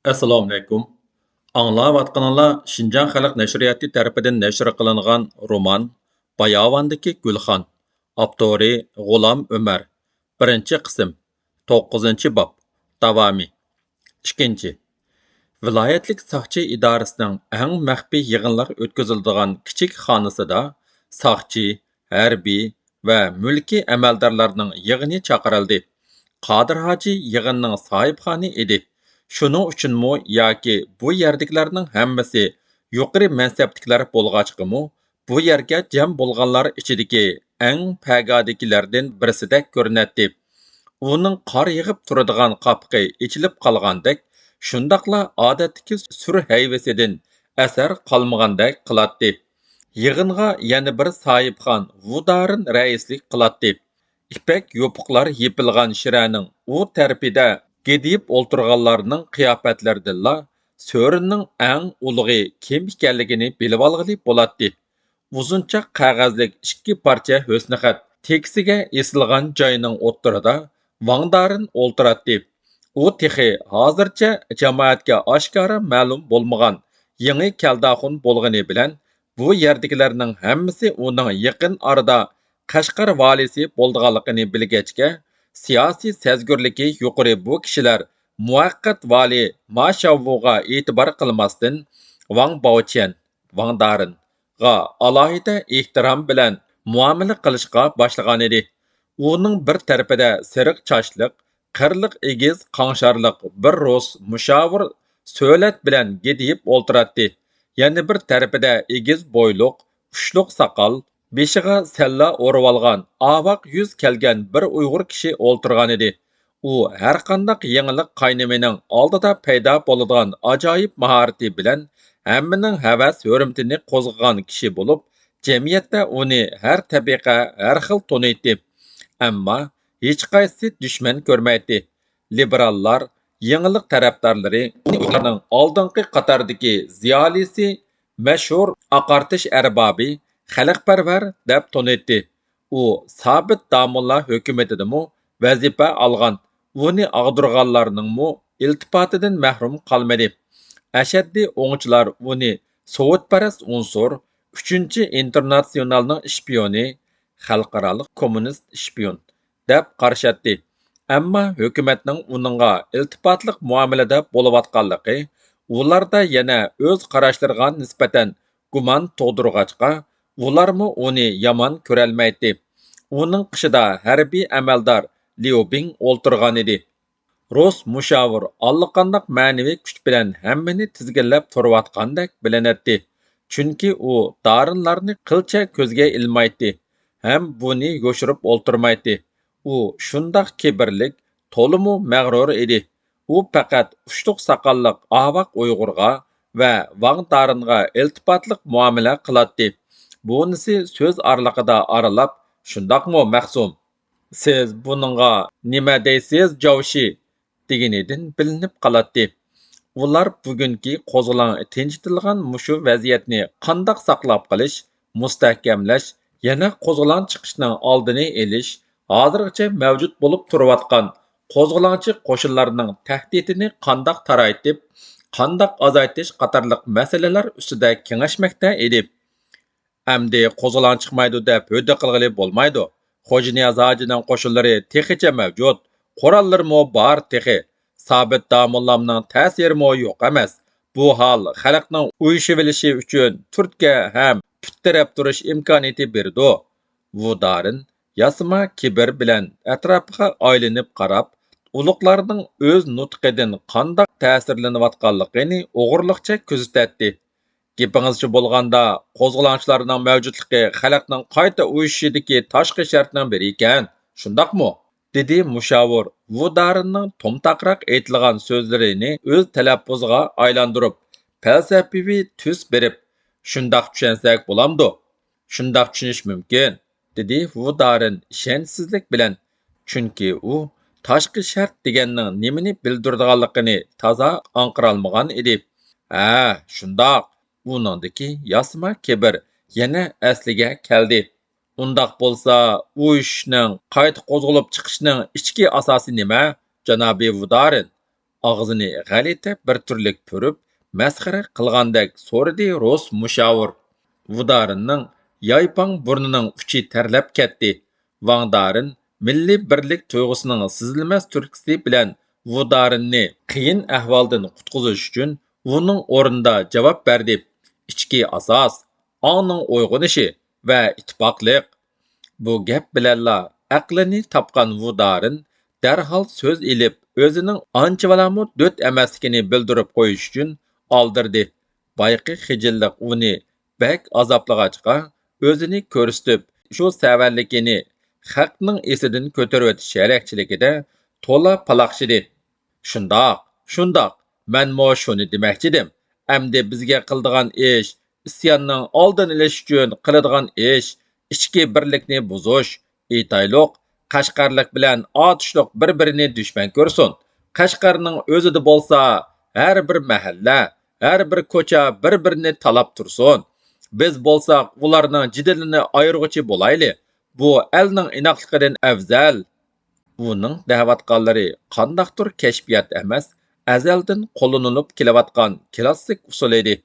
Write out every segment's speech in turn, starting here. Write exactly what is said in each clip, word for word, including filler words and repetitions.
ئەسسالامۇئەلەيكۇم. ئاڭلاۋاتقىنىڭلار شىنجاڭ خەلق نەشرىياتى تەرىپىدىن نەشر قىلىنغان رومان باياۋاندىكى گۈلخان، ئاپتورى غۇلام ئۆمەر، بىرىنچى قىسىم، توققۇزىنچى باب، داۋامى. ئىككىنچى، ۋىلايەتلىك ساقچى ئىدارىسىنىڭ ئەڭ مەخپىي يىغىنلار ئۆتكۈزۈلىدىغان كىچىك خانىسىدا ساقچى، ھەربىي ۋە مۈلكىي ئەمەلدارلارنىڭ يىغىنى چاقىرىلدى. قادىر ھاجى يىغىننىڭ ساھىبخانى ئىدى. شۇنىڭ ئۈچۈنمۇ ياكى بۇ يەردىكىلەرنىڭ ھەممىسى يۇقىرى مەنسەپتىكىلەر بولغاچقىمۇ، بۇ يەرگە جەم بولغانلار ئىچىدىكى ئەڭ پەگادىكىلەردىن بىرسىدەك كۆرۈنەتتى. ئۇنىڭ قار يېغىپ تۇرىدىغان قاپىقى ئېچىلىپ قالغاندەك، شۇنداقلا ئادەتتىكى سۈر ھەيۋىسىدىن ئەسەر قالمىغاندەك قىلاتتى. يىغىنغا يەنە بىر ساھىبخان ۋۇدارىن رەئىسلىك قىلاتتى. يىپەك يوپۇقلار يېپىلغان شىرەنىڭ ئۇ تەرىپىدە گىدىيىپ ئولتۇرغانلارنىڭ قىياپەتلىرىدىنلا سۆرۈننىڭ ئەڭ ئۇلۇغى كىم ئىكەنلىكىنى بىلىۋالغىلى بولاتتى. ئۇزۇنچاق قەغەزلىك ئىككى پارچە ھۆسنىخەت تېكىسىگە ئېسىلغان جاينىڭ ئوتتۇرىدا ۋاڭ دارىن ئولتۇراتتى. ئۇ تېخى ھازىرچە جامائەتكە ئاشكارا مەلۇم بولمىغان يېڭى كەلداخۇن بولغىنى بىلەن، بۇ يەردىكىلەرنىڭ ھەممىسى ئۇنىڭ يېقىن ئارىدا قەشقەر ۋالىسى بولىدىغانلىقىنى بىلگەچكە، سىياسىي سەزگۈرلۈكى يۇقىرى بۇ كىشىلەر مۇۋەققەت ۋالىي ما شياۋۋۇغا ئېتىبار قىلماستىن، ۋاڭ باۋچيەن، ۋاڭ دارىنغا ئالاھىدە ئېھتىرام بىلەن مۇئامىلە قىلىشقا باشلىغانىدى. ئۇنىڭ بىر تەرىپىدە سېرىق چاچلىق، قىرلىق ئېگىز قاڭشارلىق بىر رۇس مۇشاۋىر سۆلەت بىلەن گىدىيىپ ئولتۇراتتى. يەنە بىر تەرىپىدە ئېگىز بويلۇق، ئۇچلۇق ساقال، بېشىغا سەللە ئورىۋالغان ئاۋاق يۈز كەلگەن بىر ئۇيغۇر كىشى ئولتۇرغانىدى. ئۇ ھەرقانداق يېڭىلىق قاينىمىنىڭ ئالدىدا پەيدا بولىدىغان ئاجايىپ ماھارىتى بىلەن ھەممىنىڭ ھەۋەس-ھۆرمىتىنى قوزغىغان كىشى بولۇپ، جەمئىيەتتە ئۇنى ھەر تەبىقە، ھەر خىل تونۇيتتى. ئەمما ھېچقايسىسى دۈشمەن كۆرمەيتتى. لىبېراللار، يېڭىلىق تەرەپدارلىرى ئۇنى ئۇيغۇرلارنىڭ ئالدىنقى قاتاردىكى زىيالىيسى، مەشھۇر ئاقارتىش ئەربابى، خەلقپەرۋەر دەپ تونۇيتتى. ئۇ سابىت داموللا ھۆكۈمىتىدىمۇ ۋەزىپە ئالغان، ئۇنى ئاغدۇرغانلارنىڭمۇ ئىلتىپاتىدىن مەھرۇم قالمىدى. ئەشەددىي ئوڭچىلار ئۇنى سوۋېتپەرەس ئۇنسۇر، ئۈچىنچى ئىنتېرناتسىيونالنىڭ ئىشپىيونى، خەلقئارالىق كوممۇنىست ئىشپىيون دەپ قارىشاتتى. ئەمما ھۆكۈمەتنىڭ ئۇنىڭغا ئىلتىپاتلىق مۇئامىلىدە بولۇۋاتقانلىقى ئۇلاردا يەنە ئۆز قاراشلىرىغا نىسبەتەن گۇمان تۇغدۇرغاچقا، ئۇلارمۇ ئۇنى يامان كۆرەلمەيتتى. ئۇنىڭ قېشىدا ھەربىي ئەمەلدار ليۇ بىڭ ئولتۇرغانىدى. رۇس مۇشاۋىر ئاللىقانداق مەنىۋى كۈچ بىلەن ھەممىنى تىزگىنلەپ تۇرۇۋاتقاندەك بىلىنەتتى. چۈنكى ئۇ دارىنلارنى قىلچە كۆزگە ئىلمايتتى ھەم بۇنى يوشۇرۇپ ئولتۇرمايتتى. ئۇ شۇنداق كىبىرلىك، تولىمۇ مەغرۇر ئىدى. ئۇ پەقەت ئۇچلۇق ساقاللىق ئاۋاق ئۇيغۇرغا ۋە ۋاڭ دارىنغا ئىلتىپاتلىق مۇئامىلە قىلاتتى. بۇنىسى سۆز ئارىلىقىدا ئارىلاپ، شۇنداقمۇ، مەخسۇم؟ سىز بۇنىڭغا نېمە دەيسىز، جاۋشى؟ دېگىنىدىن بىلىنىپ قالاتتى. ئۇلار بۈگۈنكى قوزغىلاڭ تىنچىتىلغان مۇشۇ ۋەزىيەتنى قانداق ساقلاپ قېلىش، مۇستەھكەملەش، يەنە قوزغىلاڭ چىقىشنىڭ ئالدىنى ئېلىش، ھازىرغىچە مەۋجۇت بولۇپ تۇرۇۋاتقان قوزغىلاڭچى قوشۇنلارنىڭ تەھدىتىنى قانداق تارايتىپ، قانداق ئازايتىش قاتارلىق مەسىلىلەر ئۈستىدە كېڭەشمەكتە ئىدى. ئەمدى قوزغىلاڭ چىقمايدۇ دەپ ھۆددە قىلغىلى بولمايدۇ. خوجانىياز ھاجىنىڭ قوشۇنلىرى تېخىچە مەۋجۇت، قوراللىرىمۇ بار تېخى. سابىت داموللامنىڭ تەسىرىمۇ يوق ئەمەس. بۇ ھال خەلقنىڭ ئۇيۇشۇۋېلىشى ئۈچۈن تۈرتكە ھەم پۇت تىرەپ تۇرۇش ئىمكانىيىتى بېرىدۇ. ۋۇدارىن ياسىما كىبىر بىلەن ئەتراپىغا ئايلىنىپ قاراپ، ئۇلۇغلارنىڭ ئۆز نۇتقىدىن قانداق تەسىرلىنىۋاتقانلىقىنى ئوغرىلىقچە كۆزىتەتتى. گېپىڭىزچە بولغاندا، قوزغىلاڭچىلارنىڭ مەۋجۇتلۇقى خەلقنىڭ قايتا ئۇيۇشۇشىدىكى تاشقى شەرتنىڭ بىرى ئىكەن، شۇنداقمۇ؟ دېدى مۇشاۋىر ۋۇدارىننىڭ تومتاقراق ئېيتىلغان سۆزلىرىنى ئۆز تەلەپپۇزىغا ئايلاندۇرۇپ، پەلسەپىۋى تۈس بېرىپ، شۇنداق چۈشەنسەك بولامدۇ؟ شۇنداق چۈشىنىش مۇمكىن، دېدى ۋۇدارىن ئىشەنچسىزلىك بىلەن. چۈنكى ئۇ تاشقى شەرت دېگەننىڭ نېمىنى بىلدۈرىدىغانلىقىنى تازا ئاڭقىرالمىغان ئىدى. ھە، شۇنداق. ئۇنىڭدىكى ياسىما كىبىر يەنە ئەسلىگە كەلدى. ئۇنداق بولسا، ئۇيۇشۇشنىڭ، قايتا قوزغىلىپ چىقىشنىڭ ئىچكى ئاساسى نېمە، جانابىي ۋۇدارىن؟ ئاغزىنى غەلىتە بىر تۈرلۈك پۈرۈپ، مەسخىرە قىلغاندەك سورىدى رۇس مۇشاۋىر. ۋۇدارىننىڭ يايپاڭ بۇرنىنىڭ ئۇچى تەرلەپ كەتتى. ۋاڭ دارىن مىللىي بىرلىك تۇيغۇسىنىڭ سېزىلمەس تۈرتكىسى بىلەن ۋۇدارىننى قىيىن ئەھۋالدىن قۇتقۇزۇش ئۈچۈن ئۇنىڭ ئورنىدا جاۋاب بەردى. ئىچكى ئاساس، ئاڭنىڭ ئويغىنىشى ۋە ئىتتىپاقلىق. بۇ گەپ بىلەنلا ئەقلىنى تاپقان ۋۇدارىن دەرھال سۆز ئېلىپ، ئۆزىنىڭ ئانچىۋالامۇ دۆت ئەمەسلىكىنى بىلدۈرۈپ قويۇش ئۈچۈن ئالدىردى. بايىقى خىجىللىق ئۇنى بەك ئازابلىغاچقا، ئۆزىنى كۆرسىتىپ، شۇ سەۋەنلىكىنى خەقنىڭ ئېسىدىن كۆتۈرۈۋېتىش ھەرەكچىلىكىدە تولا پالاقشىدى. شۇنداق، شۇنداق، مەنمۇ شۇنى دېمەكچىدىم. ئەمدى بىزگە قىلىدىغان ئىش، ئىسياننىڭ ئالدىنى ئېلىش ئۈچۈن قىلىدىغان ئىش، ئىچكى بىرلىكنى بۇزۇش. ئېيتايلۇق، قەشقەرلىك بىلەن ئاتۇشلۇق بىر-بىرىنى دۈشمەن كۆرسۇن. قەشقەرنىڭ ئۆزىدە بولسا، ھەر بىر مەھەللە، ھەر بىر كوچا بىر-بىرىنى تالاپ تۇرسۇن. بىز بولساق ئۇلارنىڭ جېدىلىنى ئايرىغۇچى بولايلى. بۇ ئەلنىڭ ئىناقلىقىدىن ئەۋزەل. ئۇنىڭ دەۋاتقانلىرى قانداقتۇر كەشپىيات ئەمەس، ئەزەلدىن قوللىنىلىپ كېلىۋاتقان كلاسسىك ئۇسۇل ئىدى.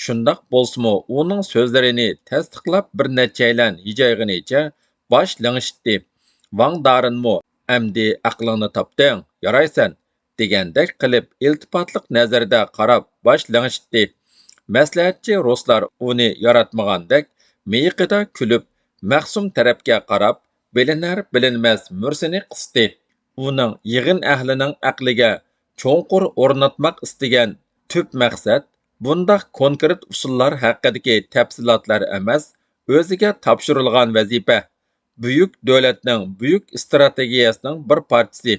شۇنداق بولسىمۇ، ئۇنىڭ سۆزلىرىنى تەستىقلاپ بىر نەچچەيلەن ھىجايغىنىچە باش لىڭشىتتى. ۋاڭ دارىنمۇ، «ئەمدى ئەقلىڭنى تاپتىڭ، يارايسەن» دېگەندەك قىلىپ، ئىلتىپاتلىق نەزىرىدە قاراپ باش لىڭشىتتى. مەسلىھەتچى رۇسلار ئۇنى ياراتمىغاندەك، مىيىقىدا كۈلۈپ، مەخسۇم تەرەپكە قاراپ، بىلىنەر-بىلىنمەس مۈرىسىنى قىستى. ئۇنىڭ يىغىن ئەھلىنىڭ ئەقلىگە چوڭقۇر ئورناتماق ئىستىگەن تۈپ مەقسەت، بۇنداق كونكرېت ئۇسۇللار ھەققىدىكى تەپسىلاتلار ئەمەس، ئۆزىگە تاپشۇرۇلغان ۋەزىپە. بۈيۈك دۆلەتنىڭ بۈيۈك ئىستراتېگىيەسىنىڭ بىر پارچىسى،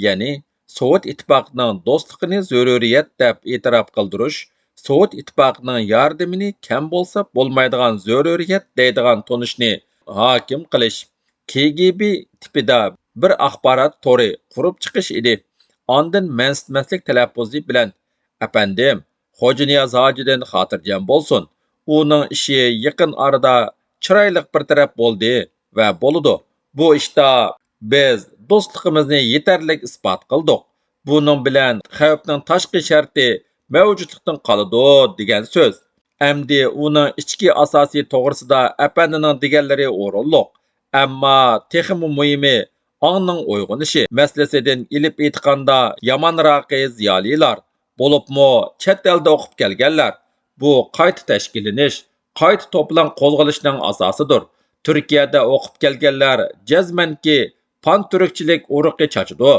يەنى سوۋېت ئىتتىپاقىنىڭ دوستلۇقىنى زۆرۈرىيەت دەپ ئېتىراپ قىلدۇرۇش، سوۋېت ئىتتىپاقىنىڭ ياردىمىنى كەم بولسا بولمايدىغان زۆرۈرىيەت دەيدىغان تونۇشنى ھاكىم قىلىش. كىگىبى تىپىدا بىر ئاخبارات تورى قۇرۇپ چىقىش ئىدى. ئاندىن مەنسىتمەسلىك تەلەپپۇزى بىلەن، «ئەپەندىم، خوجانىياز ھاجىدىن خاتىرجەم بولسۇن. ئۇنىڭ ئىشى يېقىن ئارىدا چىرايلىق بىر تەرەپ بولدى ۋە بولىدۇ. بۇ ئىشتا بىز دوستلۇقىمىزنى يېتەرلىك ئىسپات قىلدۇق. بۇنىڭ بىلەن خەۋپنىڭ تاشقى شەرتى مەۋجۇتلۇقتىن قالىدۇ» دېگەن سۆز. ئەمدى ئۇنىڭ ئىچكى ئاساسى توغرىسىدا ئەپەندىنىڭ دېگەنلىرى ئورۇنلۇق. ئەمما تېخىمۇ مۇھىمى، ئاڭنىڭ ئويغىنىشى مەسىلىسىدىن ئېلىپ ئېيتقاندا، يامانراقى زىيالىيلار، بولۇپمۇ چەت ئەلدە ئوقۇپ كەلگەنلەر. بۇ قايتا تەشكىللىنىش، قايتا توپلاڭ قوزغىلىشنىڭ ئاساسىدۇر. تۈركىيەدە ئوقۇپ كەلگەنلەر جەزمەنكى پانتۈركچىلىك ئۇرۇقى چاچىدۇ.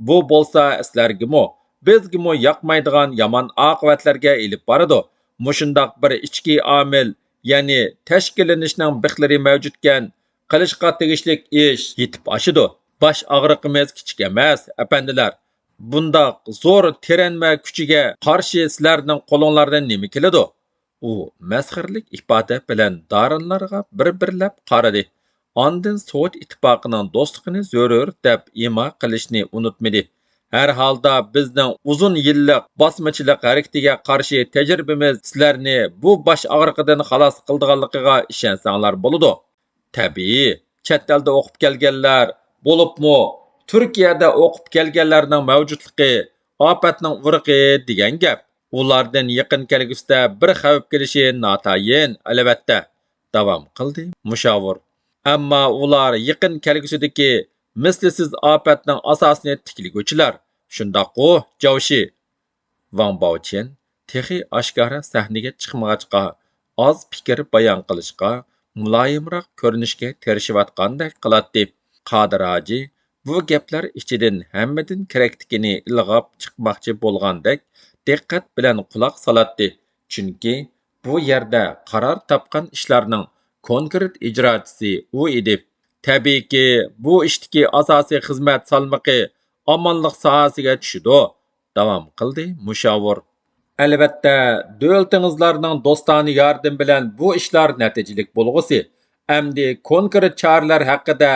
بۇ بولسا سىلەرگىمۇ، بىزگىمۇ ياقمايدىغان يامان ئاقىۋەتلەرگە ئېلىپ بارىدۇ. مۇشۇنداق بىر ئىچكى ئامىل، يەنى تەشكىللىنىشنىڭ بىخلىرى مەۋجۇتكەن، قىلىشقا تېگىشلىك ئىش يېتىپ ئاشىدۇ. باش ئاغرىقىمىز كىچىك ئەمەس، ئەپەندىلەر. بۇنداق زور تىرەنمە كۈچىگە قارشى سىلەرنىڭ قولۇڭلاردىن نېمە كېلىدۇ؟ ئۇ مەسخىرىلىك ئىپادە بىلەن دارىنلارغا بىر-بىرلەپ قارىدى. ئاندىن سوۋېت ئىتتىپاقىنىڭ دوستلۇقىنى زۆرۈر دەپ ئىما قىلىشنى ئۇنتۇمىدى. ھەر ھالدا بىزنىڭ ئۇزۇن يىللىق باسمىچىلىق ھەرىكىتىگە قارشى تەجرىبىمىز سىلەرنى بۇ باش ئاغرىقىدىن خالاس قىلىدىغانلىقىغا ئىشەنسەڭلار بولىدۇ. تەبىئىي، چەت ئەلدە ئوقۇپ كەلگەنلەر، بولۇپمۇ تۈركىيەدە ئوقۇپ كەلگەنلەرنىڭ مەۋجۇتلۇقى ئاپەتنىڭ ئۇرۇقى دېگەن گەپ. ئۇلاردىن يېقىن كەلگۈسىدە بىر خەۋپ كېلىشى ناتايىن، ئەلۋەتتە، داۋام قىلدى مۇشاۋىر. ئەمما ئۇلار يېقىن كەلگۈسىدىكى مىسلىسىز ئاپەتنىڭ ئاساسىنى تىكلىگۈچىلەر، شۇنداققۇ، جاۋشى؟ ۋاڭ باۋچيەن تېخى ئاشكارا سەھنىگە چىقمىغاچقا، ئاز پىكىر بايان قىلىشقا، مۇلايىمراق كۆرۈنۈشكە تىرىشىۋاتقاندەك قىلاتتى. قادىر ھاجى بۇ گەپلەر ئىچىدىن ھەممىدىن كېرەكتىكىنى ئىلغاپ چىقماقچى بولغاندەك دىققەت بىلەن قۇلاق سالاتتى. چۈنكى بۇ يەردە قارار تاپقان ئىشلارنىڭ كونكرېت ئىجراچىسى ئۇ ئىدى. تەبىئىيكى، بۇ ئىشتىكى ئاساسىي خىزمەت سالمىقى ئامانلىق ساھەسىگە چۈشىدۇ. داۋام قىلدى مۇشاۋىر. ئەلۋەتتە، دۆلىتىڭىزلارنىڭ دوستانە ياردىمى بىلەن بۇ ئىشلار نەتىجىلىك بولغۇسى. ئەمدى كونكرېت چارىلەر ھەققىدە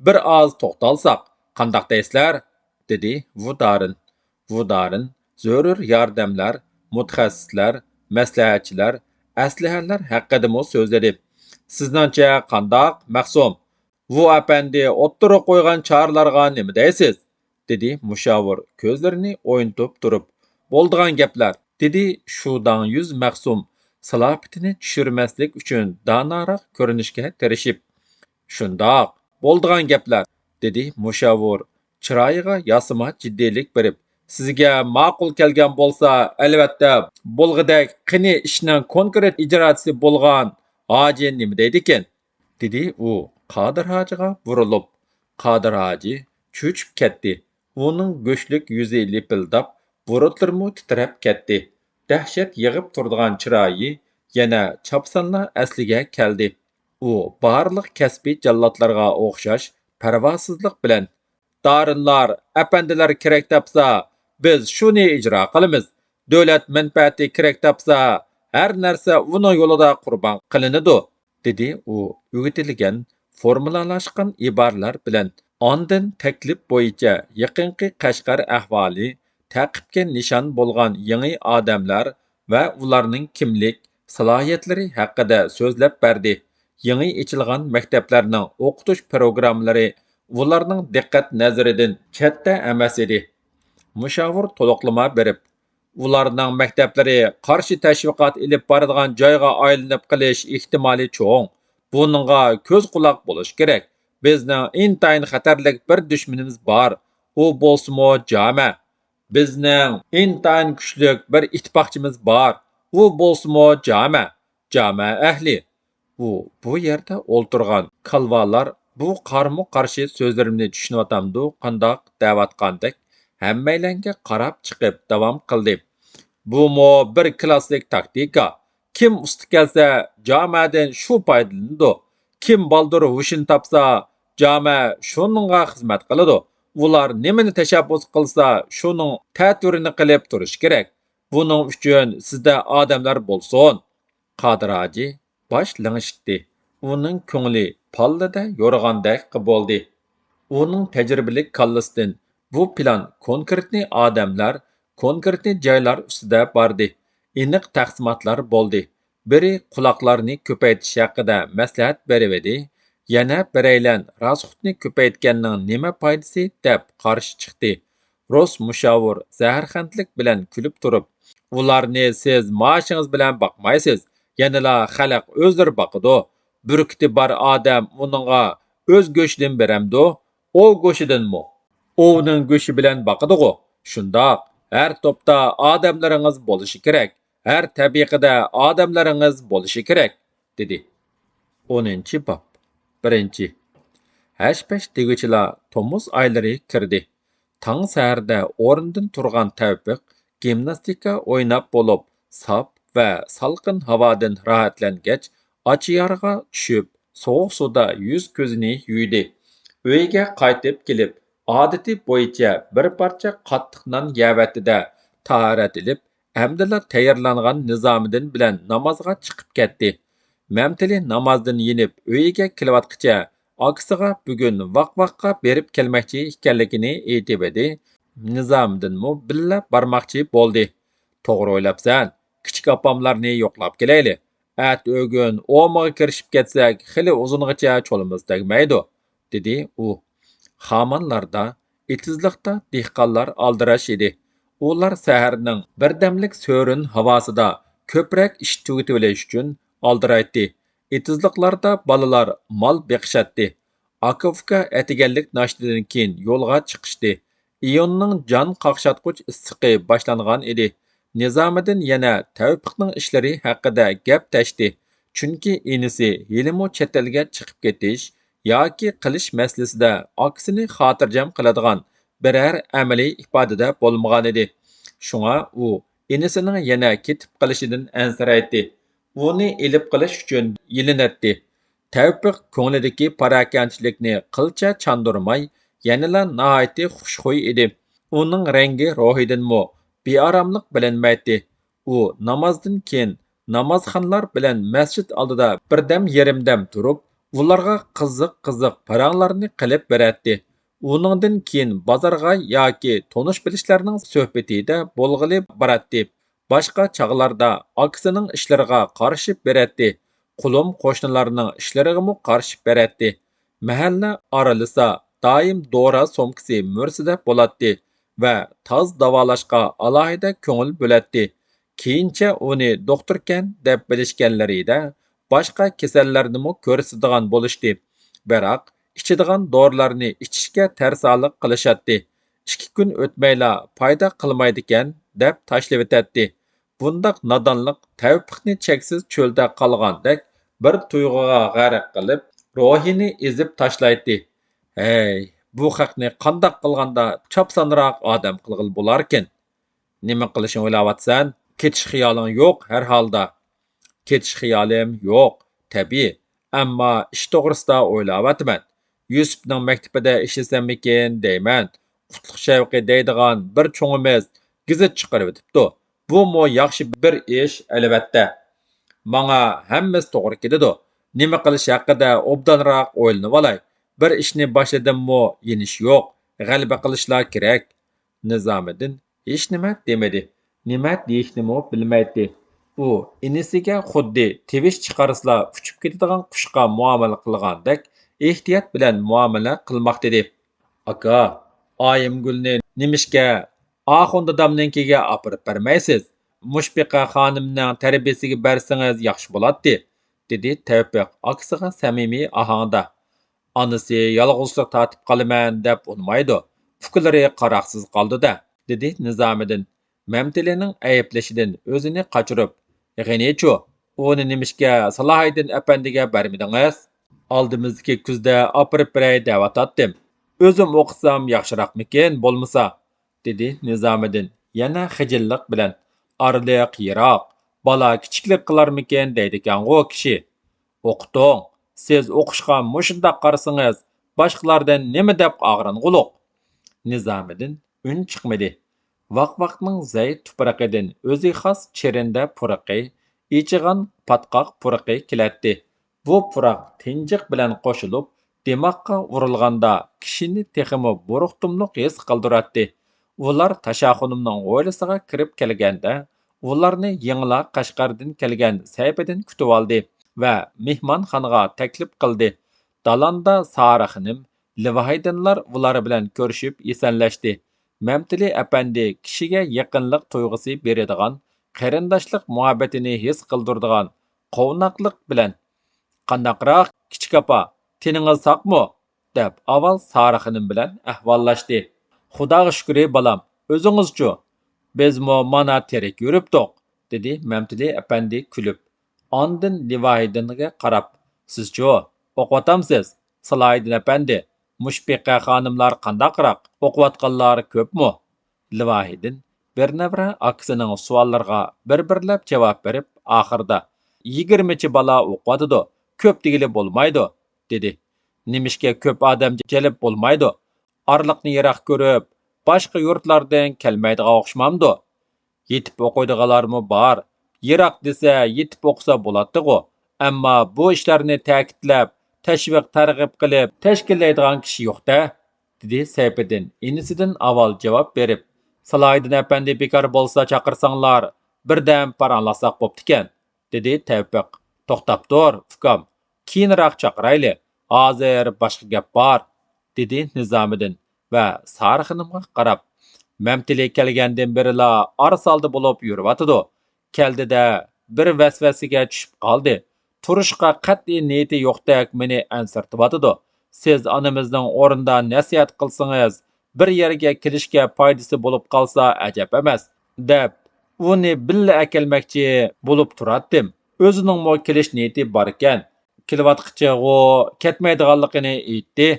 بىر ئاز توختالساق، قانداق دەيسىلەر؟ دېدى ۋۇدارىن. ۋۇدارىن زۆرۈر ياردەملەر، مۇتەخەسسىسلەر، مەسلىھەتچىلەر، ئەسلىھەلەر ھەققىدىمۇ سۆزلىدى. سىزنىڭچە قانداق، مەخسۇم؟ ۋۇ ئەپەندى ئوتتۇرىغا قويغان چارىلارغا نېمە دەيسىز؟ دېدى مۇشاۋىر كۆزلىرىنى ئوينىتىپ تۇرۇپ. بولىدىغان گەپلەر، دېدى شۇداڭ يۈز مەخسۇم سالاپىتىنى چۈشۈرمەسلىك ئۈچۈن داناراق كۆرۈنۈشكە تىرىشىپ. شۇنداق، بولىدىغان گەپلەر، دېدى مۇشاۋىر چىرايىغا ياسىما جىددىيلىك بېرىپ. سىزگە ماقۇل كەلگەن بولسا، ئەلۋەتتە، بولغۇدەك، قېنى ئىشنىڭ كونكرېت ئىجراسى بولغان ھاجى نېمە دەيدىكىن؟ دېدى ئۇ قادىر ھاجىغا بۇرۇلۇپ. قادىر ھاجى چۆچۈپ كەتتى. ئۇنىڭ گۆشلۈك يۈزى لىپىلداپ، بۇرۇتلىرىمۇ تىترەپ كەتتى. دەھشەت يىغىپ تۇرىدىغان چىرايى يەنە چاپسانلا ئەسلىگە كەلدى. ئۇ بارلىق كەسپىي جاللاتلارغا ئوخشاش پەرۋاسىزلىق بىلەن، دارىنلار، ئەپەندىلەر كېرەك تاپسا، بىز شۇنى ئىجرا قىلىمىز. دۆلەت مەنپەئەتى كېرەك تاپسا، ھەر نەرسە ئۇنىڭ يولىدا قۇربان قىلىنىدۇ، دېدى ئۇ ئۆگىتىلگەن، فورمۇلالاشقان ئىبارىلەر بىلەن. ئاندىن تەكلىپ بويىچە يېقىنقى قەشقەر ئەھۋالى، تەقىبكە نىشان بولغان يېڭى ئادەملەر ۋە ئۇلارنىڭ كىملىك، سالاھىيەتلىرى ھەققىدە سۆزلەپ بەردى. يېڭى ئېچىلغان مەكتەپلەرنىڭ ئوقۇتۇش پىروگراممىلىرى ئۇلارنىڭ دىققەت نەزىرىدىن چەتتە ئەمەس ئىدى. مۇشاۋىر تولۇقلىما بېرىپ، ئۇلارنىڭ مەكتەپلىرى قارشى تەشۋىقات ئېلىپ بارىدىغان جايغا ئايلىنىپ قېلىش ئېھتىمالى چوڭ. بۇنىڭغا كۆز قۇلاق بولۇش كېرەك. بىزنىڭ ئىنتايىن خەتەرلىك بىر دۈشمىنىمىز بار. ئۇ بولسىمۇ جامە. بىزنىڭ ئىنتايىن كۈچلۈك بىر ئىتتىپاقچىمىز بار. ئۇ بولسىمۇ جامە. جامە ئەھلى. ئۇ بۇ يەردە ئولتۇرغان كالۋالار بۇ قارمۇ قارشى سۆزلىرىمنى چۈشىنىۋاتامدۇ قانداق دەۋاتقاندەك ھەممەيلەنگە قاراپ چىقىپ داۋام قىلدى. بۇمۇ بىر كلاسسىك تاكتىكا. كىم ئۇستا كەلسە، جامەدىن شۇ پايدىلىنىدۇ. كىم بالدۇر ھوشىنى تاپسا، جامە شۇنىڭغا خىزمەت قىلىدۇ. ئۇلار نېمىنى تەشەببۇس قىلسا، شۇنىڭ تەتۈرىنى قىلىپ تۇرۇش كېرەك. بۇنىڭ ئۈچۈن سىزدە ئادەملەر بولسۇن. قادىر ھاجى باش لىڭشىتتى. ئۇنىڭ كۆڭلى پاللىدە يورۇغاندەك بولدى. ئۇنىڭ تەجرىبىلىك كاللىسىدىن بۇ پىلان كونكرېتنى ئادەملەر، كونكرېتنى جايلار ئۈستىدە باردى. ئېنىق تەقسىماتلار بولدى. بىرى قۇلاقلارنى كۆپەيتىش ھەققىدە مەسلىھەت بېرىۋىدى، يەنە بىرەيلەن راسخوتنى كۆپەيتكەننىڭ نېمە پايدىسى دەپ قارشى چىقتى. رۇس مۇشاۋىر زەھەرخەندلىك بىلەن كۈلۈپ تۇرۇپ، ئۇلارنى سىز مائاشىڭىز بىلەن باقمايسىز، يەنىلا خەلق ئۆزلىرى باقىدۇ. بۈركۈتى بار ئادەم ئۇنىڭغا ئۆز گۆشىدىن بېرەمدۇ؟ ئوۋ گۆشىدىنمۇ؟ ئوۋنىڭ گۆشى بىلەن باقىدىغۇ؟ شۇنداق، ھەر توپتا ئادەملىرىڭىز بولۇشى كېرەك، ھەر تەبىقىدە ئادەملىرىڭىز بولۇشى كېرەك، دېدى. ئونىنچى باب. بىرىنچى. ھەش-پەش دېگۈچىلا تومۇز ئايلىرى كىردى. تاڭ سەھەردە ئورنىدىن تۇرغان تەۋپىق گىمناستىكا ئويناپ بولۇپ، ساپ ۋە سالقىن ھاۋادىن راھەتلەنگەچ، ئاچىيارغا چۈشۈپ، سوغۇق سۇدا يۈز-كۆزىنى يۇيدى. ئۆيىگە قايتىپ كېلىپ، ئادىتى بويىچە بىر پارچە قاتتىق نان يەۋەتتى-دە، تاھارەت ئېلىپ، ئەمدىلا تەييارلانغان نىزامىدىن بىلەن نامازغا چىقىپ كەتتى. مەمتىلى نامازدىن يېنىپ ئۆيىگە كېلىۋاتقىچە، ئاكىسىغا بۈگۈن ۋاق-ۋاققا بېرىپ كەلمەكچى ئىكەنلىكىنى ئېيتىۋىدى. نىزامىدىنمۇ بىللە بارماقچى بولدى. توغرا ئويلاپسەن، كىچىك ئاپاملارنى يوقلاپ كېلەيلى. ئەتە-ئۆگۈن ئومىغا كىرىشىپ كەتسەك، خېلى ئۇزۇنغىچە چولىمىز تەگمەيدۇ، دېدى ئۇ. خامانلاردا، ئېتىزلىقتا دېھقانلار ئالدىراش ئىدى. ئۇلار سەھەرنىڭ بىردەملىك سۆرۈن ھاۋاسىدا كۆپرەك ئىش تۈگىتىۋېلىش ئۈچۈن ئالدىرايتتى. ئېتىزلىقلاردا بالىلار مال بېقىشاتتى. ئاكا-ئۇكا ئەتىگەنلىك ناشتىدىن كېيىن يولغا چىقىشتى. ئىيۇننىڭ جان قاقشاتقۇچ ئىسسىقى باشلانغان ئىدى. نىزامىدىن يەنە تەۋپىقنىڭ ئىشلىرى ھەققىدە گەپ تەشتى. چۈنكى ئىنىسى ھېلىمۇ چەت ئەلگە چىقىپ كېتىش ياكى قېلىش مەسىلىسىدە ئاكىسىنى خاتىرجەم قىلىدىغان بىرەر ئەمەلىي ئىپادىدە بولمىغانىدى. شۇڭا ئۇ ئىنىسىنىڭ يەنە كېتىپ قېلىشىدىن ئەنسىرەيتتى. ئۇنى ئېلىپ قېلىش ئۈچۈن يېلىنەتتى. تەۋپىق كۆڭلىدىكى پاراكەندىچىلىكنى قىلچە چاندۇرماي، يەنىلا ناھايىتى خۇشخۇي ئىدى. ئۇنىڭ رەڭگى روھىدىنمۇ بىئاراملىق بىلىنمەيتتى. ئۇ نامازدىن كېيىن نامازخانلار بىلەن مەسچىت ئالدىدا بىردەم يېرىمدەم تۇرۇپ، ئۇلارغا قىزىق-قىزىق پاراڭلارنى قىلىپ بېرەتتى. ئۇنىڭدىن كېيىن بازارغا ياكى تونۇش-بىلىشلەرنىڭ سۆھبىتىدە بولغىلى باراتتى. باشقا چاغلاردا ئاكىسىنىڭ ئىشلىرىغا قارىشىپ بېرەتتى. قولۇم-قوشنىلارنىڭ ئىشلىرىغىمۇ قارىشىپ بېرەتتى. مەھەللە ئارىلىسا، دائىم دورا سومكىسى مۈرىسىدە بولاتتى ۋە تاز داۋالاشقا ئالاھىدە كۆڭۈل بۆلەتتى. كېيىنچە ئۇنى دوختۇركەن دەپ بىلىشكەنلىرىدە باشقا كېسەللەرنىمۇ كۆرسىتىدىغان بولۇشتى. بىراق ئىچىدىغان دورىلارنى ئىچىشكە تەرسالىق قىلىشاتتى. ئىككى كۈن ئۆتمەيلا پايدا قىلمايدىكەن دەپ تاشلىۋېتەتتى. بۇنداق نادانلىق تەۋپىقنى چەكسىز چۆلدە قالغاندەك بىر تۇيغۇغا غەرق قىلىپ، روھىنى ئېزىپ تاشلايتتى. ھەي، بۇ خەقنى قانداق قىلغاندا چاپسانراق ئادەم قىلغىلى بولاركىن؟ نېمە قىلىشنى ئويلاۋاتىسەن؟ كېتىش خىيالىڭ يوق ھەر ھالدا. كېتىش خىيالىم يوق، تەبىئىي. ئەمما ئىش توغرىسىدا ئويلاۋاتىمەن. يۈسۈپنىڭ مەكتىپىدە ئىشلىسەممىكىن دەيمەن. قۇتلۇق شەۋقى دەيدىغان بىر چوڭىمىز گېزىت چىقىرىۋېتىپتۇ. بۇمۇ ياخشى بىر ئىش، ئەلۋەتتە. ماڭا ھەممىسى توغرا كېلىدۇ. نېمە قىلىش ھەققىدە ئوبدانراق ئويلىنىۋالاي. بىر ئىشنى باشلىدىممۇ يېنىش يوق. غەلىبە قىلىشلا كېرەك. نىزامىدىن ھېچنېمە دېمىدى. نېمە دېيىشنىمۇ بىلمەيتتى. ئۇ ئىنىسىگە خۇددى تىۋىش چىقارسىلا ئۇچۇپ كېتىدىغان قۇشقا مۇئامىلە قىلغاندەك ئېھتىيات بىلەن مۇئامىلە قىلماقتىدى. ئاكا، ئايىمگۈلنى نېمىشقا ئاخۇن دادامنىڭكىگە ئاپىرىپ بەرمەيسىز؟ مۇشپىقە خانىمنىڭ تەربىيىسىگە بەرسىڭىز ياخشى بولاتتى، دېدى تەۋپىق ئاكىسىغا سەمىمىي ئاھاڭدا. ئانىسى يالغۇزلۇق تارتىپ قالىمەن دەپ ئۇنىمايدۇ. ئۇكىلىرى قاراقسىز قالدى-دە، دېدى نىزامىدىن مەمتىلىنىڭ ئەيىبلىشىدىن ئۆزىنى قاچۇرۇپ. غېنىچۇ؟ ئۇنى نېمىشقا سالاھىدىن ئەپەندىگە بەرمىدىڭىز؟ ئالدىمىزدىكى كۈزدە ئاپىرىپ بېرەي دەۋاتاتتىم. ئۆزۈم ئوقۇسام ياخشىراقمىكىن بولمىسا؟ دېدى نىزامىدىن يەنە خىجىللىق بىلەن. ئارىلىق يىراق، بالا كىچىكلىك قىلارمىكىن دەيدىكەنغۇ كىشى. ئوقۇتۇڭ، سىز ئوقۇشقا مۇشۇنداق قارىسىڭىز، باشقىلاردىن نېمە دەپ ئاغرىنغۇلۇق؟ نىزامىدىن ئۈن چىقمىدى. ۋاق-ۋاقنىڭ زەي تۇپرىقىدىن ئۆزى خاس چېرىندە پۇرىقى، ئېچىغان پاتقاق پۇرىقى كېلەتتى. بۇ پۇراق تىنچىق بىلەن قوشۇلۇپ، دىماغقا ئۇرۇلغاندا كىشىنى تېخىمۇ بۇرۇقتۇملۇق ھېس قىلدۇراتتى. ئۇلار تاشاخۇنۇمنىڭ ھويلىسىغا كىرىپ كەلگەندە، ئۇلارنى يېڭىلا قەشقەردىن كەلگەن سەيپىدىن كۈتۈۋالدى ۋە مېھمانخانىغا تەكلىپ قىلدى. دالاندا سارى خېنىم، لىۋاھىدىنلار ئۇلار بىلەن كۆرۈشۈپ ئېسەنلەشتى. مەمتىلى ئەپەندى كىشىگە يېقىنلىق تۇيغۇسى بېرىدىغان، قېرىنداشلىق مۇھەببىتىنى ھېس قىلدۇرىدىغان قوۋناقلىق بىلەن، «قانداقراق، كىچىك ئاپا، تېنىڭىز ساقمۇ؟» دەپ ئاۋۋال سارى خېنىم بىلەن ئەھۋاللاشتى. «خۇداغا شۈكرى، بالام، ئۆزىڭىزچۇ؟» «بىزمۇ مانا تىرىك يۈرۈپتۇق»، دېدى مەمتىلى ئەپەندى كۈلۈپ. ئاندىن لىۋاھىدىنگە قاراپ، «سىزچۇ، ئوقۇۋاتامسىز؟ سالاھىدىن ئەپەندى، مۇشپىقە خانىملار قانداقراق؟ ئوقۇۋاتقانلار كۆپمۇ؟» لىۋاھىدىن بىر نەۋرە ئاكىسىنىڭ سوئاللىرىغا بىر-بىرلەپ جاۋاب بېرىپ، ئاخىرىدا، «يىگىرمىچە بالا ئوقۇۋاتىدۇ، كۆپ دېگىلى بولمايدۇ»، دېدى. «نېمىشقا كۆپ ئادەم جەلپ بولمايدۇ؟ ئارىلىقنى يىراق كۆرۈپ، باشقا يۇرتلاردىن كەلمەيدىغان ئوخشىمامدۇ؟ يېتىپ ئوقۇيدىغانلارمۇ بار. يىراق دېسە يېتىپ ئوقۇسا بولاتتىغۇ. ئەمما بۇ ئىشلارنى تەكىتلەپ، تەشۋىق-تەرغىب قىلىپ تەشكىللەيدىغان كىشى يوق-دە»، دېدى سەيپىدىن ئىنىسىدىن ئاۋۋال جاۋاب بېرىپ. «سالاھىدىن ئەپەندى بىكار بولسا چاقىرساڭلار، بىردەم پاراڭلاشساق بوپتىكەن»، دېدى تەۋپىق. «توختاپ تۇر، ئۇكام، كېيىنراق چاقىرايلى، ھازىر باشقا گەپ بار»، دېدى نىزامىدىن ۋە سارى خېنىمغا قاراپ. «مەمتىلى كەلگەندىن بېرىلا ئارىسالدى بولۇپ يۈرۈۋاتىدۇ. كەلدى-دە، بىر ۋەسۋەسىگە چۈشۈپ قالدى. تۇرۇشقا قەتئىي نىيىتى يوقتەك مېنى ئەنسىرىتىۋاتىدۇ. سىز ئانىمىزنىڭ ئورنىدا نەسىھەت قىلسىڭىز، بىر يەرگە كېلىشكە پايدىسى بولۇپ قالسا ئەجەب ئەمەس، دەپ، ئۇنى بىللە ئەكەلمەكچى بولۇپ تۇراتتىم. ئۆزىنىڭمۇ كېلىش نىيىتى باركەن. كېلىۋاتقىچىغۇ كەتمەيدىغانلىقىنى ئېيتتى.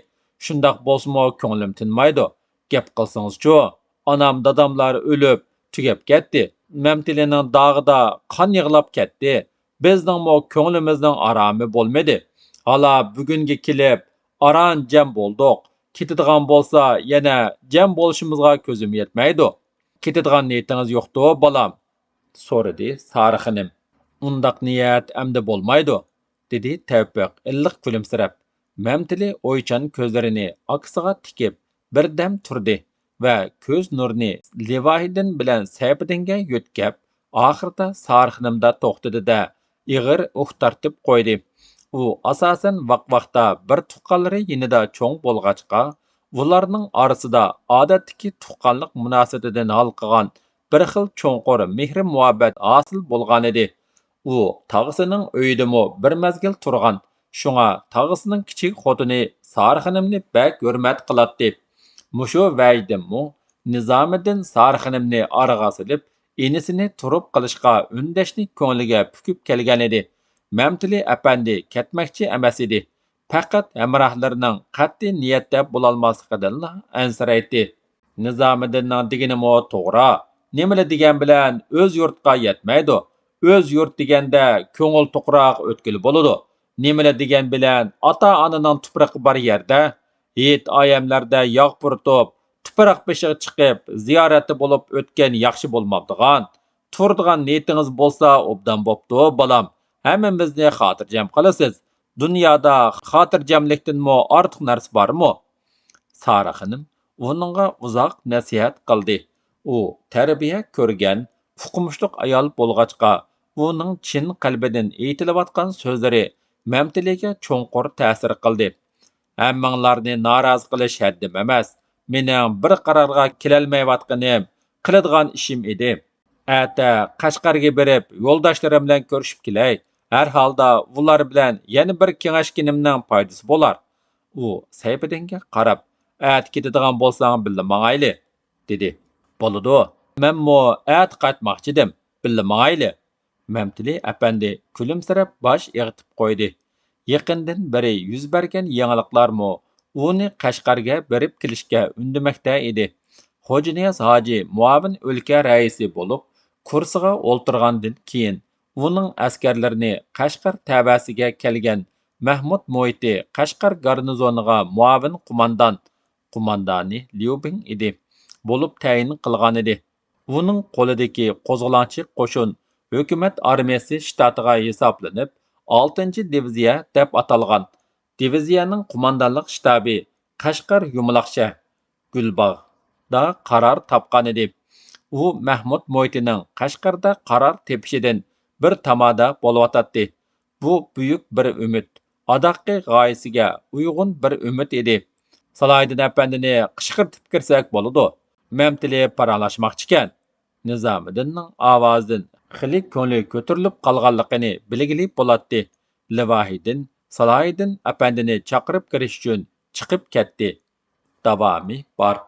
شۇنداق بولسىمۇ كۆڭلۈم تىنمايدۇ. گەپ قىلسىڭىزچۇ، ئانام داداملار ئۆلۈپ تۈگەپ كەتتى. مەمتىلىنىڭ داغىدا قان يىغلاپ كەتتى. بىزنىڭمۇ كۆڭلىمىزنىڭ ئارامى بولمىدى. ھالا بۈگۈنگە كېلىپ ئاران جەم بولدۇق. كېتىدىغان بولسا يەنە جەم بولۇشىمىزغا كۆزۈم يەتمەيدۇ. كېتىدىغان نىيىتىڭىز يوقتۇ، بالام؟ سورىدى سارى خېنىم. ئۇنداق نىيەت ئەمدى بولمايدۇ، دېدى تەۋپىق ئىللىق كۈلۈمسىرەپ. مەمتىلى ئويچان كۆزلىرىنى ئاكىسىغا تىكىپ بىردەم تۇردى ۋە كۆز نۇرىنى لىۋاھىدىن بىلەن سەيپىدىنگە يۆتكەپ، ئاخىرىدا سارى خېنىمدا توختىدى-دە، ئېغىر ئۇھ تارتىپ قويدى. ئۇ ئاساسەن ۋاق-ۋاقتا بىر تۇغقانلىرى يېنىدا چوڭ بولغاچقا، ئۇلارنىڭ ئارىسىدا ئادەتتىكى تۇغقانلىق مۇناسىۋىتىدىن ھالقىغان بىر خىل چوڭقۇر مېھرى-مۇھەببەت ھاسىل بولغانىدى. ئۇ تاغىسىنىڭ ئۆيىدىمۇ بىر مەزگىل تۇرغان، شۇڭا تاغىسىنىڭ كىچىك خوتۇنى سارىخېنىمنى بەك ھۆرمەت قىلاتتى. مۇشۇ ۋەجدىنمۇ نىزامىدىن سارىخېنىمنى ئارىغا سېلىپ، ئىنىسىنى تۇرۇپ قىلىشقا ئۈندەشنى كۆڭلىگە پۈكۈپ كەلگەنىدى. مەمتىلى ئەپەندى كەتمەكچى ئەمەس ئىدى. پەقەت ھەمراھلىرىنىڭ قەتئىي نىيەتتە بولالماسلىقىدىنلا ئەنسىرەيتتى. نىزامىدىننىڭ دېگىنىمۇ توغرا. نېمىلا دېگەن بىلەن ئۆز يۇرتقا يەتمەيدۇ. ئۆز يۇرت دېگەندە كۆڭۈل توقراق ئۆتكىلى بولىدۇ. نېمىلا دېگەن بىلەن ئاتا-ئانىنىڭ تۇپرىقى بار يەردە، ھېيت-ئايەملەردە ياغ پۇرىتىپ، تۇپراق بېشىغا چىقىپ زىيارەتتە بولۇپ ئۆتكەن ياخشى بولمامدىغان؟ تۇرىدىغان نىيىتىڭىز بولسا ئوبدان بوپتۇ، بالام. ھەممىمىزنى خاتىرجەم قىلىسىز. دۇنيادا خاتىرجەملىكتىنمۇ ئارتۇق نەرسە بارمۇ؟ سارا خېنىم ئۇنىڭغا ئۇزاق نەسىھەت قىلدى. ئۇ تەربىيە كۆرگەن، ئۇقمۇشلۇق ئايال بولغاچقا، ئۇنىڭ چىن قەلبىدىن ئېيتىلىۋاتقان سۆزلىرى مەمتىلىگە چوڭقۇر تەسىر قىلدى. ھەممىڭلارنى نارازى قىلىش ھەددىم ئەمەس. مېنىڭ بىر قارارغا كېلەلمەيۋاتقىنىم قىلىدىغان ئىشىم ئىدى. ئەتە قەشقەرگە بېرىپ، يولداشلىرىم بىلەن كۆرۈشۈپ كېلەي. ھەر ھالدا ئۇلار بىلەن يەنە بىر كېڭەشكىنىمنىڭ پايدىسى بولار. ئۇ سەيپىدىنگە قاراپ، ئەتە كېتىدىغان بولساڭ بىللە ماڭايلى، دېدى. بولىدۇ، مەنمۇ ئەتە قايتماقچىدىم، بىللە ماڭايلى. مەمتىلى ئەپەندى كۈلۈمسىرەپ باش ئېغىتىپ قويدى. يېقىندىن بېرى يۈز بەرگەن يېڭىلىقلارمۇ ئۇنى قەشقەرگە بېرىپ كېلىشكە ئۈندىمەكتە ئىدى. خوجانىياز ھاجى مۇئاۋىن ئۆلكە رەئىسى بولۇپ، كۇرسىغا ئولتۇرغاندىن كېيىن، ئۇنىڭ ئەسكەرلىرىنى قەشقەر تەۋەسىگە كەلگەن مەھمۇد مۇھىتى قەشقەر گارنىزونىغا مۇئاۋىن قوماندان، قوماندانى ليۇبىڭ ئىدى، بولۇپ تەيىن قىلغانىدى. ئۇنىڭ قولىدىكى قوزغىلاڭچى قوشۇن ھۆكۈمەت ئارمىيەسى شتاتىغا ھېسابلىنىپ، ئالتىنچى دىۋىزىيە دەپ ئاتالغان. دىۋىزىيەنىڭ قوماندانلىق شتابى قەشقەر يۇمىلاقشە، گۈلباغدا قارار تاپقانىدى. ئۇ مەھمۇد مۇھىتىنىڭ قەشقەردە قارار تېپىشىدىن بىر تامادا بولۇۋاتاتتى. بۇ بۈيۈك بىر ئۈمىد، ئاداققى غايىسىگە ئۇيغۇن بىر ئۈمىد ئىدى. سالاھىدىن ئەپەندىنى قىچقىرتىپ كىرسەك بولىدۇ. مەمتىلى پاراڭلاشماقچىكەن. نىزامىدىننىڭ ئاۋازىدىن خېلى كۆڭلى كۆتۈرۈلۈپ قالغانلىقىنى بىلگىلى بولاتتى. لىۋاھىدىن سالاھىدىن ئەپەندىنى چاقىرىپ كىرىش ئۈچۈن چىقىپ كەتتى. داۋامى بار.